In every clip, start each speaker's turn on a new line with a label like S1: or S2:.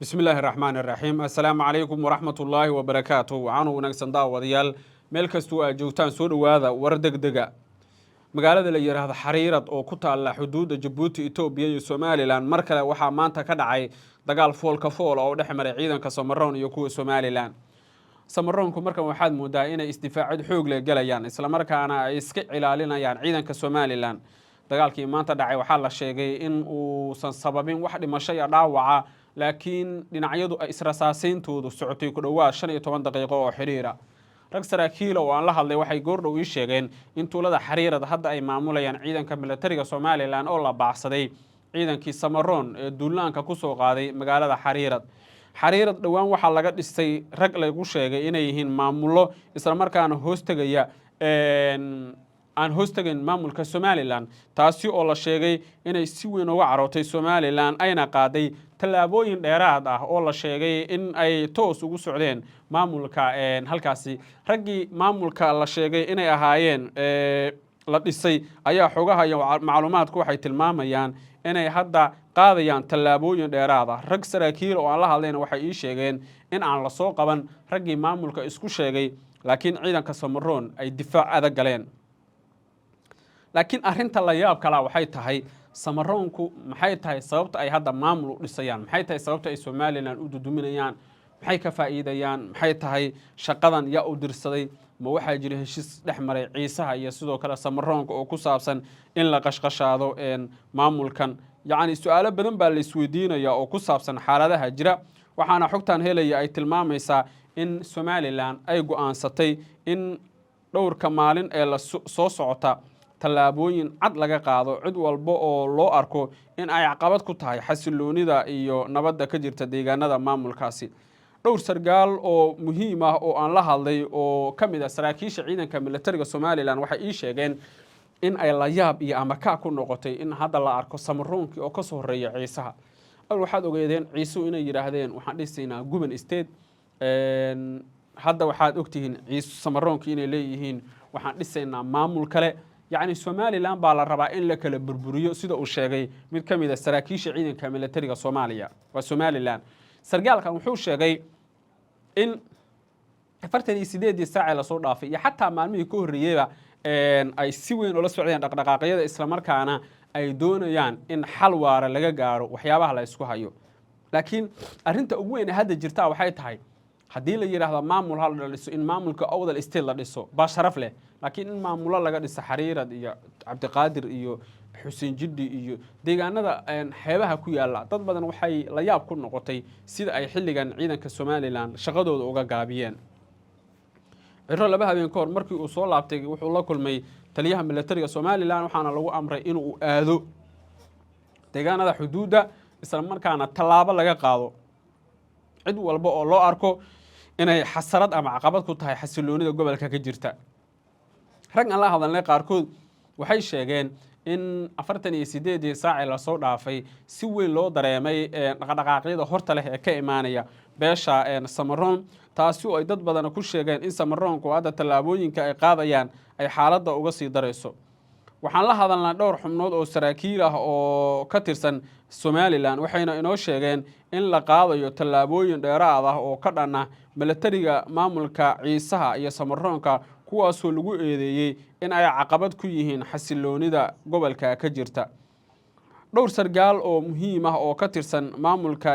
S1: Bismi illaahi raxmaan iraxiim. Assalaamu calaykum waraxmat ullaahi wabarakaatu. Waxaanu wanaagsan daawadayaal, meel kastoo aad joogtaan, soo dhowaada war deg dega. Magaalada la yidhaahdo Xariirad oo ku taalla xuduudda Jabuuti, Etoobiya iyo Somaliland, mar kale waxaa maanta ka dhacay dagaal foolka foola oo dhex maray ciidanka Samaroon iyo kuwa Somaliland. Samaroonku markan waxaad moodaa inay isdifaacid xoog leh galayaan, islamarkaana ay iska ilaalinayaan ciidanka Somaliland. Dagaalkii maanta dhacay waxaa la sheegay in uusan sababin wax dhimasho iyo dhaawaca, laakiin dhinacyadu ay israsaasayntoodu socotay ku dhowaad 15 daqiiqo oo xidhiira. Rag saraakiila oo aan la hadlay waxay goordhow ii sheegeen in tuulada Xariirad hadda ay maamulayaan ciidanka milatariga Somaliland oo la baacsaday ciidankii Samaroon ee duulaanka kusoo qaaday magaalada Xariirad. Xariirad dhowaan waxaa laga dhisay rag lagu sheegay inay yihiin maamullo, islamarkaana hoostegaya aan hoostegayn maamulka Somaliland, taasi oo la sheegay inay si weyn uga carootay Somaliland, ayna qaaday tallaabooyin dheeraad ah oo la sheegay in ay toos ugu socdeen maamulka halkaasi. Raggii maamulka la sheegay inay ahaayeen la dhisay ayaa xogaha iyo macluumaadku waxay tilmaamayaan inay hadda qaadayaan tallaabooyin dheeraad ah. Rag saraakiil oo aan la hadlayna waxay ii sheegeen in aan lasoo qaban raggii maamulka isku sheegay, laakiin ciidanka Samaroon ay difaac adag galeen. Laakiin arrinta la yaab kalaa waxay tahay, Samaroonku maxay tahay sababta ay hadda maamul u dhisayaan? Maxay tahay sababta ay Somaliland u duduminayaan? Maxay ka faa'iidayaan? Maxay tahay shaqadan? Yaa u dirsaday? Ma waxaa jira heshiis dhex maray Ciisaha iyo sidoo kale Samaroonka oo ku saabsan in la qashqashaado maamulkan? Yacni, su-aalo badan baa la isweydiinaya oo ku saabsan xaaladaha jira. Waxaana xogtan helaya ay tilmaamaysaa in Somaliland ay go-aansatay in dhowrka maalin ee la soo socota tallaabooyin cad laga qaado cid walba oo loo arko in ay caqabad ku tahay xasiloonida iyo nabadda ka jirta deegaanada maamulkaasi. Dhowr sargaal oo muhiim ah oo aan la hadlay oo ka mid ah saraakiisha ciidanka militariga Somaliland waxay ii sheegeen in ay layaab iyo amakaa ku noqotay in hadda la arko Samaruunkii oo kasoo horeeya Ciisaha. Al waxaad ogeedeen Ciisuhu inay yidhaahdeen waxaan dhisaynaa Guban State. Hadda waxaad ogtihiin Ciis Samaroonkii inay leeyihiin waxaan dhisaynaa maamul kale. Yacni, Somaliland baa la rabaa in la kala burburiyo, sida uu sheegay mid ka mid a saraakiisha ciidanka militariga Soomaaliya waa Somaliland. Sargaalkan wuxuu sheegay in 48-dii saacee lasoo dhaafay iyo xataa maalmihii ka horreeyeyba ay si weyn ula socdeen dhaqdhaqaaqyada, islamarkaana ay doonayaan in xal waara laga gaaro waxyaabaha la isku hayo. Laakiin arrinta ugu weyn ee hadda jirtaa waxay tahay, haddii la yidhaahdo maamul ha la dhiso, in maamulka Awdal State la dhiso baa sharaf leh, laakiin in maamulo laga dhiso Xariirad iyo Cabdiqaadir iyo Xuseen Jidhi iyo deegaanada xeebaha ku yaalla, dad badan waxay la yaab ku noqotay sida ay xilligan ciidanka Somaliland shaqadooda uga gaabiyeen. Ciro 2 habeen ka hor markii uu soo laabtay wuxuu la kulmay taliyaha militariga Somaliland, waxaana lagu amray inuu aado deegaanada xuduudda, isla markaana tallaabo laga qaado cid walba oo loo arko inay xasarad ama caqabad ku tahay xasiloonida gobolka ka jirta. Rag aan la hadalnay qaarkood waxay sheegeen in 48-dii saacee lasoo dhaafay si weyn loo dareemay dhaqdhaqaaqyada horta leh ee ka imaanaya beesha Samaroon, taasi oo ay dad badan ku sheegeen in Samaroonku hadda tallaabooyinka ay qaadayaan ay xaaladda uga sii darayso. Waxaan la hadalnaa dhowr xubnood oo saraakiil ah oo ka tirsan Somaliland, waxayna inoo sheegeen in la qaadayo tallaabooyin dheeraad ah oo ka dhan ah milatariga maamulka Ciisaha iyo Samaroonka, kuwaasoo lagu eedeeyey in ay caqabad ku yihiin xasiloonida gobolka ka jirta. Dhowr sargaal oo muhiim ah oo ka tirsan maamulka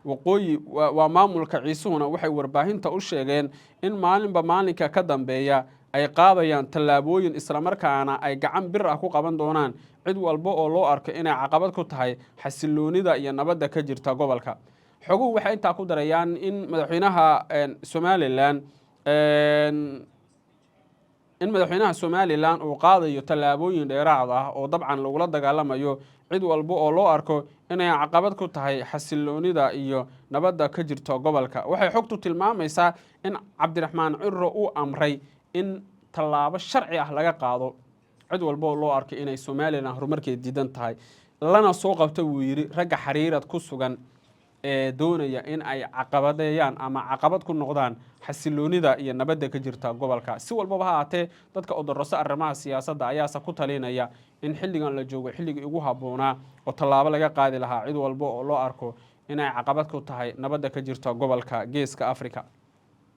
S1: waqooyi, waa maamulka Ciisuhuna, waxay warbaahinta u sheegeen in maalinba maalinka ka dambeeya ay qaadayaan tallaabooyin, islamarkaana ay gacan bir ah ku qaban doonaan cid walba oo loo arko inay caqabad ku tahay xasiloonida iyo nabadda ka jirta gobolka. Xoguhu waxay intaa ku darayaan in madaxweynaha Somaliland uu qaadayo tallaabooyin dheeraad ah oo dabcan lagula dagaalamayo cid walba oo loo arko inay caqabad ku tahay xasiloonida iyo nabadda ka jirta gobolka. Waxay xogtu tilmaamaysaa in Cabdiraxmaan Ciro uu amray in tallaabo sharci ah laga qaado cid walba oo loo arko inay Somaliland horumarkeed diidan tahay, lana soo qabto, wuu yidhi, ragga Xariirad ku sugan ee doonaya in ay caqabadeeyaan ama caqabad ku noqdaan xasiloonida iyo nabadda ka jirta gobolka. Si walbaba ha ahaatee, dadka odoroso arrimaha siyaasadda ayaase ku talinaya in xilligan la joogo xilligii ugu habboonaa oo tallaabo laga qaadi lahaa cid walba oo loo arko. Inay caqabad ku tahay nabadda ka jirta gobolka Geeska Africa.